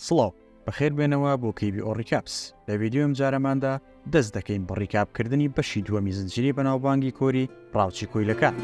سڵاو، بەخێر بێنەوە بۆ KBO Recaps. لە ڤیدیۆی ئەمجارەماندا دەست دەکەین بە recap کردنی بەشی دووەمی زنجیرەی بەناوبانگی کۆری ڕاوچی کۆیلەکان.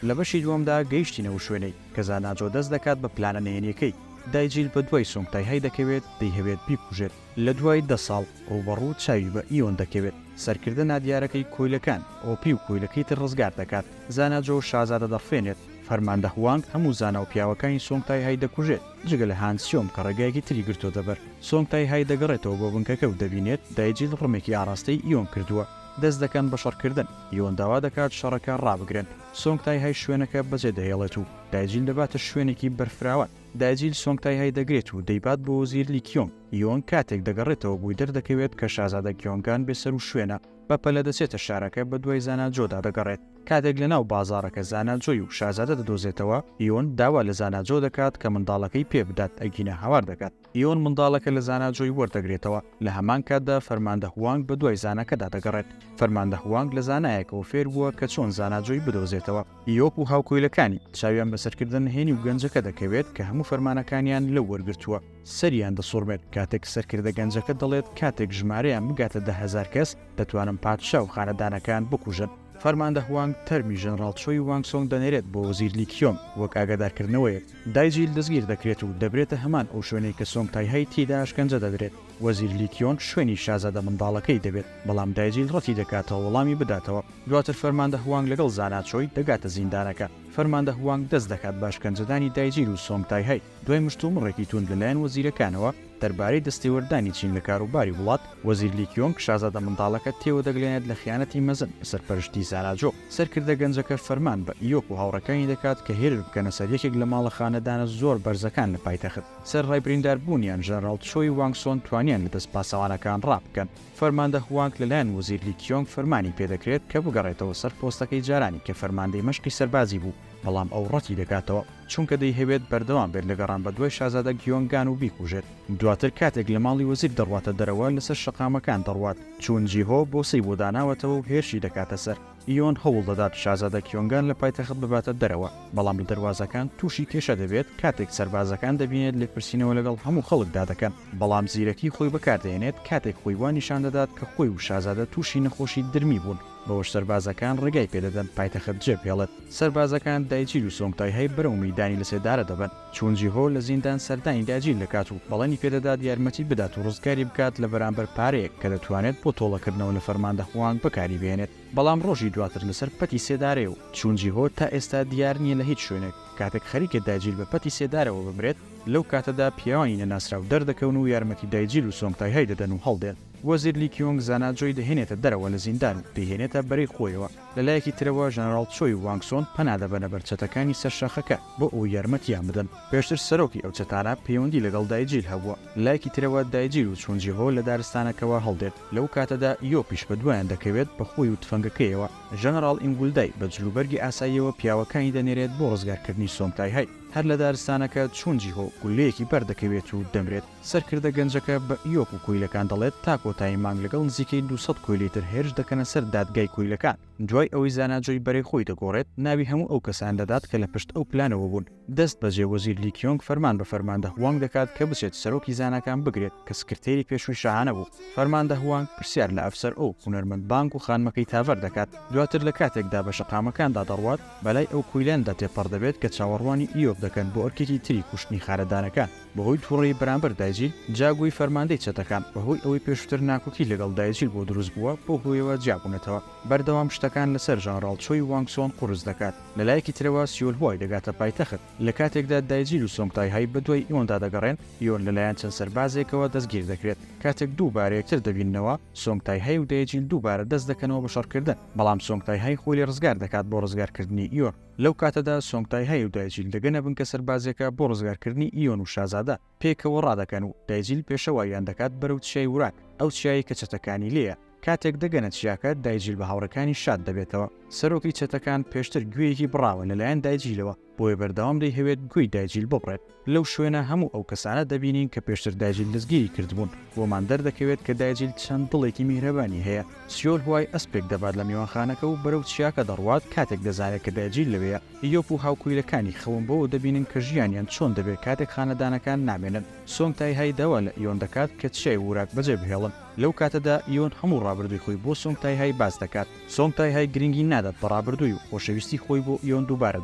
لە بەشی دووەمدا گەیشتینە ئەو شوێنەی کە زانا جۆ دەست دەکات بە پلانە نهێنیەکەی، دایجیل بە دوای سۆنگ تایهای دەکەوێت دەیهەوێت بیکوژێت، لە دوای دە ساڵ ڕووبەڕوو چاوی بە ئیۆن دەکەوێت، سەرکردە نادیارەکەی کۆیلەکان ئۆپی و کۆیلەکەی تر ڕزگار دەکات، زانا جۆ شازادە دەڕفێنێت، فەرماندە هوانگ هەموو زانا و پیاوەکانی سۆنگ تایهای دەکوژێت جگە لە هان سیۆم کە ڕێگایەکی تری گرتۆتە بەر، سۆنگ تایهای دەگەڕێتەوە بۆ بنکەکە و دەبینێت دایجیل ڕمێکی ئاڕاستەی ئیۆن کردووە. دەست دەکەن بە شەڕکردن، یۆن داوا دەکات شەڕەکە ڕابگرن، سۆنگ تایهای شوێنەکە بەجێ دەهێڵێت و دایجیل دەباتە شوێنێکی بەرفراوان، دایجیل سۆنگ تایهای دەگرێت و دەیبات بۆ وەزیر لی کیۆنگ، یۆن کاتێک دەگەڕێتەوە بۆی دەردەکەوێت کە شازادە کیۆنگان بێسەروشوێنە، بەپەلە دەچێتە شارەکە بەدوای زانا جۆدا دەگەڕێت، کاتێک لەناو بازاڕەکە زانا جۆی و شازادە دەدۆزێتەوە، یۆن داوا لە زانا جۆ دەکات کە منداڵەکەی پێ بدات ئەگینا هاوار دەکات. ئیۆن منداڵەکە لە زانا جۆی وەردەگرێتەوە، لە هەمان کاتدا فەرماندە هوانگ بەدوای زاناکەدا دەگەڕێت. فەرماندە هوانگ لە زانایەکەوە فێر بووە کە چۆن زانا جۆی بدۆزێتەوە. ئیۆپ و هاوکۆیلەکانی، چاویان بە سەرکردە نهێنی و گەنجەکە دەکەوێت کە هەموو فەرمانەکانیان لەو وەرگرتووە. سەریان دەسوڕمێت کاتێک سەرکردە گەنجەکە دەڵێت کاتێک ژمارەیان بگاتە 10,000 کەس، دەتوانن پادشا و خانەدانەکان بکوژن. فەرماندە هوانگ تەرمی ژەنراڵ چۆی وانگ سۆنگ دەنێرێت بۆ وەزیر لی کیۆنگ وەک ئاگادارکردنەوەیەک. دایجیل دەستگیر دەکرێت و دەبرێتە هەمان ئەو شوێنەی کە سۆنگ تایهای تێیدا ئەشکەنجە دەدرێت. وەزیر لی کیۆنگ شوێنی شازادە منداڵەکەی دەبێت، بەڵام دایجیل ڕەتی دەکاتەوە وەڵامی بداتەوە. دواتر فەرماندە هوانگ لەگەڵ زانا چۆی دەگاتە زیندانەکە. فەرماندە هوانگ دەست دەکات بە ئەشکەنجەدانی دایجیل و سۆنگ تایهای. دوای مشتومڕێکی توند لەلایەن وەزیرەکانەوە دەربارەی دەستێوەردانی چین لە کاروباری وڵات، وەزیر لی کیۆنگ شازادە منداڵەکە تێوەدەگلێنێت لە خیانەتی مەزن بە سەرپەرشتی زانا جۆ. سەرکردە گەنجەکە فەرمان بە ئیۆک و هاوڕێکانی دەکات کە هێرش بکەنە سەر یەکێک لە ماڵە خانەدانە زۆر بەرزەکان لە پایتەخت. سەرەڕای بریندار بوونیان، ژەنەراڵ چۆی وانگ سۆن توانیان لە دەست پاسەوانەکان ڕابکەن. فەرماندە هوانگ لەلایەن وەزیر لی کیۆنگ فەرمانی پێدەکرێت کە بگەڕێتەوە سەر پۆستەکەی جارانی کە فەرماندەی مەشقی سەربازی بوو، بەڵام ئەو ڕەتی دەکاتەوە. چونکە دەیهەوێت بەردەوام بێت لە گەڕان بەدوای شازادە گیۆنگان و بیکوژێت. دواتر کاتێک لە ماڵی وەزیر دەڕواتە دەرەوە لەسەر شەقامەکان دەڕوات، چوون جیهۆ بۆسەی بۆ داناوەتەوە و هێرشی دەکاتە سەر. ئیۆن هەوڵ دەدات شازادە کیۆنگان لە پایتەخت بباتە دەرەوە، بەڵام لە دەروازەکان تووشی کێشە دەبێت کاتێک سەربازەکان دەبینێت لێپرسینەوە لەگەڵ هەموو خەڵکدا دەکەن، بەڵام زیرەکی خۆی بەکاردەهێنێت کاتێک خۆی وا نیشان دەدات کە خۆی و شازادە تووشی نەخۆشی درمی بوون. بەوەش سەربازەکان ڕێگای پێدەدەن پایتەخت جێبهێڵێت. سەربازەکان دایجیل و سۆنگ تایهای بەرەو مەیدانی لەسێدارە دەبەن. چوون جیهۆ لە زیندان سەردانی دایجیل دەکات و بەڵێنی پێدەدات یارمەتی بدات و ڕزگاری بکات لە بەرامبەر پارەیەک کە دەتوانێت بۆ تۆڵەکردنەوە لە فەرماندە هوانگ بەکاری بهێنێت. بەڵام ڕۆژی دواتر لەسەر پەتی سێدارەیە و چوون جیهۆ تا ئێستا دیار نییە لە هیچ شوێنێک. کاتێک خەریکە دایجیل بە پەتی سێدارەوە بمرێت، لەو کاتەدا پیاوانی نەناسراو دەردەکەون و یارمەتی دایجیل و سۆنگ تایهای دەدەن و هەڵدێن. وەزیر لی کیۆنگ زانا جۆی دەهێنێتە دەرەوە لە زیندان و دەیهێنێتە بەرەی خۆیەوە، لە لایەکی ترەوە ژەنەراڵ چۆی و وانگ سۆن پەنا دەبەنە بەر چەتەکانی سەر شاخەکە بۆ ئەوەی یارمەتیان بدەن، پێشتر سەرۆکی ئەو چەتانە پەیوەندی لەگەڵ دایجیل هەبووە، لە لایەکی ترەوە دایجیل و چون جیهۆ لە دارستانەکەوە هەڵدێن، لەو کاتەدا یۆپیش بە دوایان دەکەوێت بە خۆی و تفەنگەکەیەوە، ژەنەراڵ ئینگولدای بە جلوبەرگی ئاساییەوە پیاوەکانی دەنێرێت بۆ ڕزگارکردنی سۆنگ تایهای، هەر لە دارستانەکە چون جیهۆ گوللەیەکی بەردەکەوێت و دەمرێت. سەرکردە گەنجەکە بە ئیۆک و کۆیلەکان دەڵێت تا کۆتایی مانگ لەگەڵ نزیکەی 200 کۆیلەی تر هێرش دەکەنە سەر دادگای کۆیلەکان. دوای ئەوەی زانا جۆی بەرەی خۆی دەگۆڕێت، ناوی هەموو ئەو کەسانە دەدات کە لە پشت ئەو پلانەوە بوون. دەست بەجێ وەزیر لی کیۆنگ فەرمان بە فەرماندە هوانگ دەکات کە بچێت سەرۆکی زاناکان بگرێت کە سکرتێری پێشووی شاهانە بوو. فەرماندە هوانگ پرسیار لە ئەفسەر ئۆ، هونەرمەند بانگ و خانمەکەی تاڤەر دەکات. دواتر لە کاتێکدا بە شەقامەکاندا دەڕوات، بەلای ئەو کۆیلاندا تێپەڕ دەبێت کە چاوەڕوانی ئیۆک دەکەن بۆ ئەرکێکی تری کوشتنی خانەدانەکان. بەهۆی توڕەیی بەرامبەر دایجیل، جاگۆی فەرماندەی چەتەکان، بەهۆی ئەوەی پێشووتر ناکۆکی لەگەڵ دایجیل بۆ دروست بووە، بەو هۆیەوە جیابوونەتەوە. بەردەوام شتەکان لەسەر ژەنەڕاڵ چۆی وانگ سۆن قورس دەکات. لەلایەکی ترەوە سیۆل هوای دەگاتە پایتەخت. لە کاتێکدا دایجیل و سۆنگ تایهای بەدوای ئیۆندا دەگەڕێن، ئیۆن لەلایەن چەند سەربازێکەوە دەستگیر دەکرێت. کاتێک دووبارە یەکتر دەبیننەوە، سۆنگ تایهای و دایجیل دووبارە دەست دەکەنەوە بە شەڕکردن، بەڵام سۆنگ تایهای خۆی لێ ڕزگار دەکات بۆ ڕزگارکردنی ئیۆن. لەو کاتەدا سۆنگ تایهای و دایجیل دەگەنە بنکە سەربازیەکە بۆ ڕزگارکردنی ئیۆن و شازادە، پێکەوە ڕادەکەن و دایجیل پێشەواییان دەکات بەرەو چیای وراک، ئەو چیایەی کە چەتەکانی لێیە. کاتێک دەگەنە چیاکە، دایجیل بە هاوڕێکانی شاد دەبێتەوە. سەرۆکی چەتەکان پێشتر گوێیەکی بڕاوە لەلایەن دایجیلەوە. بۆیە بەردەوام دەیهەوێت گوێی دایجیل ببڕێت. لەو شوێنە هەموو ئەو کەسانە دەبینین کە پێشتر دایجیل دەستگیری کردبوون، بۆمان دەردەکەوێت کە دایجیل چەند دڵێکی میهرەبانی هەیە. سیۆل هوای ئەسپێک دەبات لە میوانخانەکە و بەرەو چیاکە دەڕوات کاتێک دەزانێت کە دایجیل لەوێیە. یۆپ و هاوکۆیلەکانی خەون بەوە دەبینن کە ژیانیان چۆن دەبێت کاتێک خانەدانەکان نامێنن. سۆنگ تایهای داوا لە ئیۆن دەکات کە چیای ووراک بەجێ بهێڵن. لەو کاتەدا ئیۆن هەموو ڕابردووی خۆی بۆ سۆنگ تایهای باس دەکات. سۆنگ تایهای گرنگی نادات بە ڕابردووی و خۆشەویستی خۆی بۆ ئیۆن دووبارە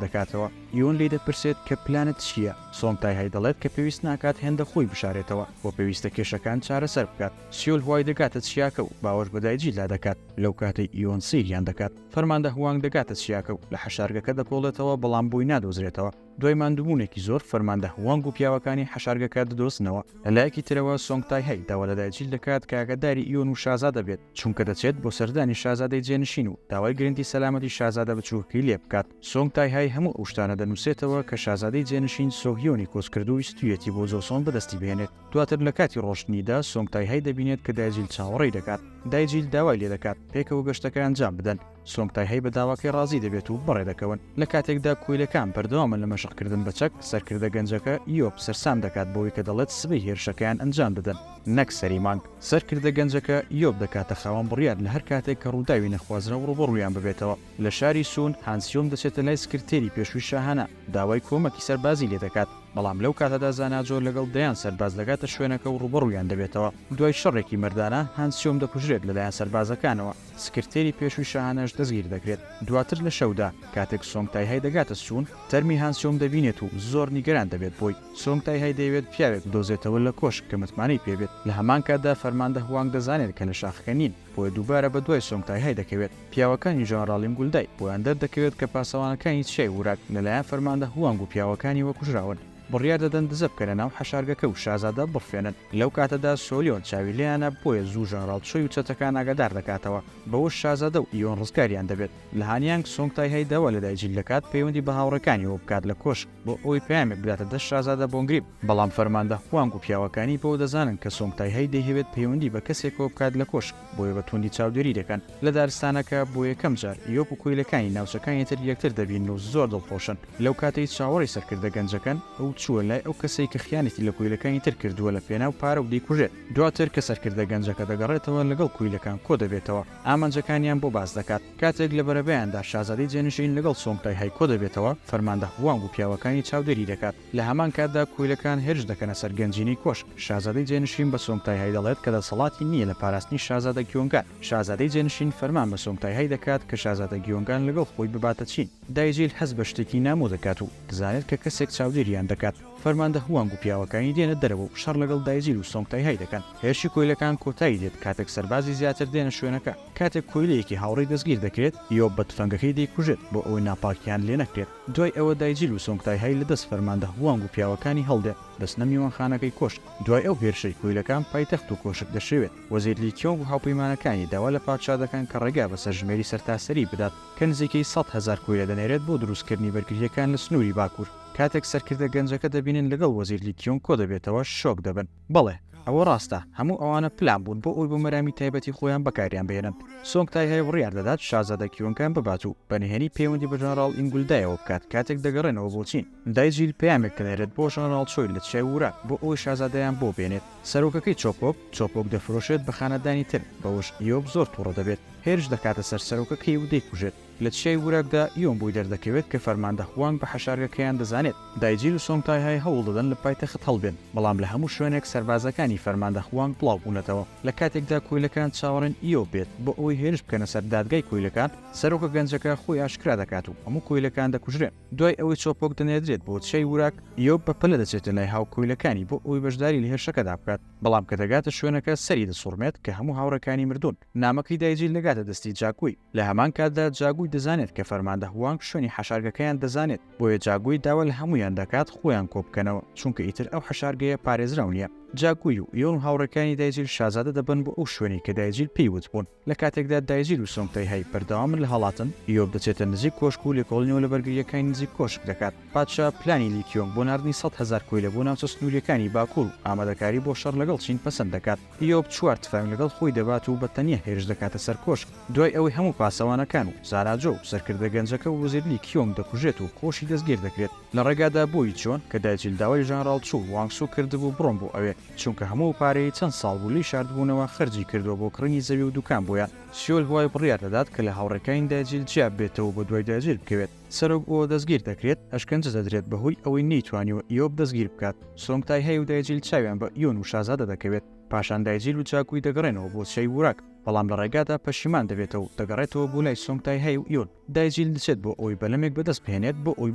دەکاتەوە. ئیۆن لێی دەپرسێت کە پلانت چییە؟ سۆنگ تایهای دەڵێت کە پێویست ناکات هێندە خۆی بشارێتەوە و پێویستە کێشەکان چارەسەر بکات. سیۆل هوای دەگاتە چیاکە و باوەش بە دایجیلدا دەکات. لەو کاتەی ئیۆن سەیریان دەکات، فەرماندە هوانگ دەگاتە چیاکە و لە حەشارگەکە دەکۆڵێتەوە بەڵام بۆی نادۆزرێتەوە. دوای ماندووبوونێکی زۆر فەرماندە هوانگ و پیاوەکانی حەشارگەکە دەدۆزنەوە. لە لایەکی ترەوە سۆنگ تایهای داوا لە دایجیل دەکات کە ئاگاداری ئیۆن و شازادە بێت، چونکە دەچێت بۆ سەردانی شازادەی جێنشین و داوای گرنتی سەلامەتی شازادە بچووکەکەی لێ بکات. سۆنگ تایهای هەموو ئەو شتانە دەنووسێتەوە کە شازادەی جێنشین سۆهیۆنی کۆچکردوو ویستوویەتی بۆ جۆسۆن بەدەستی بهێنێت. دواتر لە کاتی ڕۆشتنیدا سۆنگ تایهای دەبینێت کە دایجیل چاوەڕێی دەکات. دایجیل داوای لێ دەکات پێکەوە گەشتەکە ئەنجام بدەن. سۆنگ تایهای بە داواکەی ڕازی دەبێت و بەڕێ دەکەون. لە کاتێکدا کۆیلەکان بەردەوامن لە مەشقکردن بە چەک، سەرکردە گەنجەکە یۆپ سەرسام دەکات بەوەی کە دەڵێت سبەی هێرشەکەیان ئەنجام دەدەن نەک سەری مانگ. سەرکردە گەنجەکە یۆپ دەکاتە خاوەن بڕیار لە هەر کاتێک کە ڕووداوی نەخوازراو ڕووبەڕوویان ببێتەوە. لە شاری سوون، هانسیۆم دەچێتە لای سکرتێری پێشووی شاهانە، داوای کۆمەکی سەربازی لێ دەکات، بەڵام لەو کاتەدا زاناجۆ لەگەڵ دەیان سەرباز دەگاتە شوێنەکە و ڕووبەڕوویان دەبێتەوە. دوای شەڕێکی مەردانە، هانسیۆم دەکوژرێت لەلایەن سەربازەکانەوە، سکرتێری پێشووی شاهانەش دەستگیر دەکرێت. دواتر لە شەودا، کاتێک سۆنگ تایهای دەگاتە سوون، تەرمی هانسیۆم دەبینێت و زۆر نیگەران دەبێت بۆی. سۆنگ تایهای دەیەوێت پیاوێک بدۆزێتەوە لە کۆشک کە متمانەی پێ بێت. لە هەمان کاتدا فەرماندە هوانگ دەزانێت کە لە شاخەکە نین، بۆیە دووبارە بەدوای سۆنگ تایهای دەکەوێت. پیاوەکانی ژەنەڕاڵ ئینگولدای بۆیان دەردەکەوێت کە پاسەوانەکانی چیای ووراک لەلایەن فەرماندە هوانگ و پیاوەکانیەوە کوژراون. بڕیار دەدەن دزە بکەنە ناو حەشارگەکە و شازادە بڕفێنن. لەو کاتەدا سۆلیۆن چاوی لێیانە بۆیە زوو ژەنەڕاڵ چۆی و چەتەکان ئاگادار دەکاتەوە. بەوەش شازادە و ئیۆن ڕزگاریان دەبێت. لە هانیانگ سۆنگ تایهای داوا لە دایجیل دەکات پەیوەندی بە هاوڕێکانیەوە بکات لە کۆشک بۆ ئەوەی پەیامێک بداتە دەست شازادە بۆنگریپ، بەڵام فەرماندە هوانگ و پیاوەکانی بەوە دەزانن کە سۆنگ تایهای دەیهەوێت پەیوەندی بە کەسێکەوە بکات لە کۆشک بۆیە بە توندی چاودێری دەکەن. لە دارستانەکە بۆ یەکەم جار یۆپ و کۆیلەکانی ناوچەکانی تر یەکتر دەبینن و زۆر دڵخۆشن. لەو کاتەی چاوەڕێی سەرکردە گەنجەکەن، ئەو چووە لای ئەو کەسەی کە خیانەتی لە کۆیلەکانی تر کردووە لە پێناو پارە و دەیکوژێت. دواتر کە سەرکردە گەنجەکە دەگەڕێتەوە لەگەڵ کۆیلەکان کۆدەبێتەوە، ئامانجەکانیان بۆ باس دەکات. کاتێک لە بەرەبەیاندا شازادەی جێنشین لەگەڵ سۆنگ تایهای کۆدەبێتەوە، فەرماندە هوانگ و پیاوەکانی چاودێری دەکات. لە هەمان کاتدا کۆیلەکان هێرش دەکەنە سەر گەنجینەی کۆشک، شازادەی جێنشین بە سۆنگ تایهای دەڵێت کە دەسەڵاتی نییە لە پاراستنی شازادە گیۆنگان. شازادەی جێنشین فەرمان بە سۆنگ تایهای دەکات کە شازادە گیۆنگان لەگەڵ خۆی بباتە چین. دایجیل هەست بە شتێکی نامۆ دەکات و دەزانێت کە کەسێک چاودێریان دەکات. فەرماندە هوانگ و پیاوەکانی دێنە دەرەوە و شەڕ لەگەڵ دایجیل و سۆنگ تایهای دەکەن. هێرشی کۆیلەکان کۆتایی دێت کاتێک سەربازی زیاتر دێنە شوێنەکە. کاتێک کۆیلەیەکی هاوڕێی دەستگیر دەکرێت، یۆب بە تفەنگەکەی دەیکوژێت بۆ ئەوەی ناپاکییان لێ نەکرێت. دوای ئەوە دایجیل و سۆنگ تایهای لە دەست فەرماندە هوانگ و پیاوەکانی هەڵدێن، دەچنە میوانخانەکەی کۆشک. دوای ئەو هێرشەی کۆیلەکان پایتەخت و کۆشک دەشێوێت. وەزیر لی کیۆنگ و هاوپەیمانەکانی داوا لە پادشا دەکەن کە ڕێگا بە سەرژمێری سەرتاسەری بدات کە نزیکەی 100,000 کۆیلە دەنێرێت بۆ دروستکردنی بەرگرییەکان لە سنووری باکوور. کاتێک سەرکردە گەنجەکە دەبینن لەگەڵ وەزیر لی کیۆنگ کۆدەبێتەوە شۆک دەبن. بەڵێ، ئەوە ڕاستە، هەموو ئەوانە پلان بوون بۆ ئەوەی بۆ مەرامی تایبەتی خۆیان بەکاریان بهێنن. سۆنگ تایهای بڕیار دەدات شازادە کیۆنگان ببات و بە نهێنی پەیوەندی بە ژەنەڕاڵ ئینگولدایەوە بکات کاتێک دەگەڕێنەوە بۆ چین. دایجیل پەیامێک دەنێرێت بۆ ژەنەڕاڵ چۆی لە چیای ووراک بۆ ئەوەی شازادەیان بۆ بێنێت. سەرۆکەکەی چۆپۆک، چۆپۆک دەفرۆشێت بە خانەدانی تر، بەوەش ئیۆب زۆر توڕە دەبێت. هێرش دەکاتە سەر سەرۆکەکەی و دەیکوژێت. لە چیای ووراکدا ئیۆن بۆی دەردەکەوێت کە فەرماندە هوانگ بە حەشارگەکەیان دەزانێت. دایجیل و سۆنگ تایهای هەوڵ دەدەن لە پایتەخت هەڵبێن، بەڵام لە هەموو شوێنێک سەربازەکانی فەرماندە هوانگ بڵاو بوونەتەوە. لە کاتێکدا کۆیلەکان چاوەڕێن ئیۆ بێت بۆ ئەوەی هێرش بکەنە سەر دادگای کۆیلەکان، سەرۆکە گەنجەکە خۆی ئاشکرا دەکات و هەموو کۆیلەکان دەکوژرێن. دوای ئەوەی چۆپۆک دەنێردرێت بۆ چیای ووراک، ئیۆ بە پەلە دەچێتە لای هاوکۆیلەکانی بۆ ئەوەی بەشداری لە هێرشەکەدا بکات، بەڵام کە دەگاتە شوێنەکە سەری دەسوڕمێت کە هەموو هاوڕێکانی مردوون. نامەکەی دایجیل دەگاتە دەستی جاگوی. لە هەمان کاتدا جاگوی دەزانێت کە فەرماندە هوانگ شوێنی حەشارگەکەیان دەزانێت، بۆیە جاگوی داوا لە هەموویان دەکات خۆیان کۆبکەنەوە، چونکە ئیتر ئەو حەشارگەیە پارێزراو نییە. جاگوی و ئیۆن و هاوڕێکانی دایجیل شازادە دەبەن بۆ ئەو شوێنەی کە دایجیل پێی وتبوون. لە کاتێکدا دایجیل و سۆنگ تایهای بەردەوامن لە هەڵاتن، ئیۆب دەچێتە نزیک کۆشک و لێکۆڵینەوە لە بەرگرییەکانی نزیک کۆشک دەکات. پادشا پلانی لی کیۆنگ بۆ ناردنی 100,000 کۆیلە بۆ ناوچە سنوورییەکانی باکوور و ئامادەکاری بۆ شەڕ لەگەڵ چین پەسەند دەکات. ئیۆب چوار تفەنگ لەگەڵ خۆی دەبات و بە تەنیا هێرش دەکاتە سەر کۆشک. دوای ئەوەی هەموو پاسەوانەکان و زاراجۆ و سەرکردە گەنجەکە و وەزیر لی کیۆنگ دەکوژێت و خۆشی دەستگیر دەکرێت. لە ڕێگادا بۆ یچۆن کە دایجیل داوای ژەنەڕاڵ چو وانگ سو کردبوو بڕۆن بۆ ئەوێ، چونکە هەموو ئەو پارەیەی چەند ساڵ بوو لێی شاردبوونەوە خەرجی کردووە بۆ کڕینی زەوی و دوکان بۆیان. سیۆل هوای بڕیار دەدات کە لە هاوڕێکانی دایجیل جیا ببێتەوە و بەدوای دایجیل بکەوێت. سەرۆک ئۆ دەستگیر دەکرێت، ئەشکەنجە دەدرێت بەهۆی ئەوەی نەیتوانیوە ئیۆب دەستگیر بکات. سۆنگ تایهای و دایجیل چاویان بە ئیۆن و شازادە دەکەوێت. پاشان دایجیل و جاگوی دەگەڕێنەوە بۆ چیای ووراک، بەڵام لە ڕێگادا پەشیمان دەبێتەوە و دەگەڕێتەوە بۆ لای سۆنگ تایهای و ئیۆن. دایجیل دەچێت بۆ ئەوەی بەلەمێک بەدەست بهێنێت بۆ ئەوەی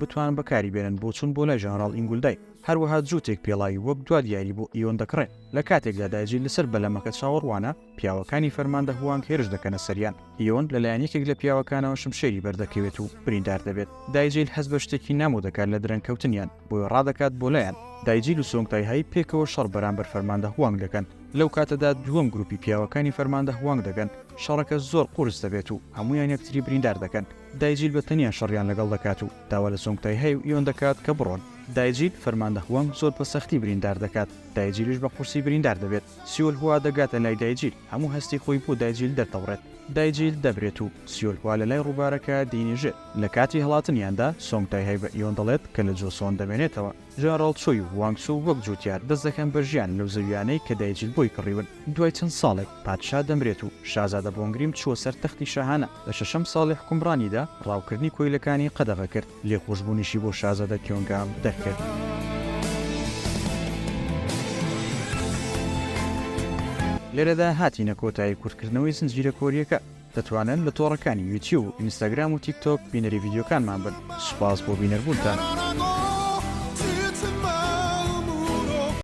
بتوانن بەکاری بێنن بۆ چوون بۆ لای ژەنەڕاڵ ئینگولدای. هەروەها جووتێک پێڵاوی وەک دوا دیاری بۆ ئیۆن دەکڕێت. لە کاتێکدا دایجیل لەسەر بەلەمەکە چاوەڕوانە، پیاوەکانی فەرماندە هوانگ هێرش دەکەنە سەریان. ئیۆن لەلایەن یەکێک لە پیاوەکانەوە شمشێری بەردەکەوێت و بریندار دەبێت. دایجیل هەست بە شتێکی نامۆ دەکات لە درەنگ کەوتنیان، بۆیە ڕادەکات بۆ لایان. دایجیل و سۆنگ تایهای پێکەوە شەڕ بەرامبەر فەرماندە هوانگ دەکەن. لەو کاتەدا دووەم گروپی پیاوەکانی فەرماندە هوانگ دەگەن. شەڕەکە زۆر قورس دەبێت و هەموویان یەکتری بریندار دەکەن. دایجیل بە تەنیا شەڕیان لەگەڵ دەکات و داوا لە سۆنگ تایهای و ئیۆن دەکات کە بڕۆن. دایجیل فەرماندە هوانگ زۆر بە سەختی بریندار دەکات. دایجیلیش بە قورسی بریندار دەبێت. سیۆل هوا دەگاتە لای دایجیل، هەموو هەستی خۆی بۆ دایجیل دەردەبڕێت. دایجیل دەمرێت و سیۆل هوا لە لای ڕووبارەکە دەینێژێت. لە کاتی هەڵاتنیاندا سۆنگ تایهای بە ئیۆن دەڵێت کە لە جۆسۆن دەمێنێتەوە. ژەنەڕاڵ چۆی و وانگ سو وەک جووتیار دەست دەکەن بە ژیان لەو زەوییانەی کە دایجیل بۆی کڕیون. دوای چەند ساڵێک پادشا دەمرێت و شازادە بۆنگریم چووە سەر تەختی شاهانە. لە شەشەم ساڵی حوکمڕانیدا ڕاوکردنی کۆیلەکانی قەدەغە کرد. لێخۆشبوونیشی بۆ شازادە کیۆنگام دەرکرد. لێرەدا هاتینە کۆتایی کورتکردنەوەی زنجیرە کۆرییەکە. دەتوانن لە تۆڕەکانی یوتیوب و ئینستاگرام و تیک تۆک بینەری ڤیدیۆکانمان بن. سوپاس بۆ بینەربوونتان.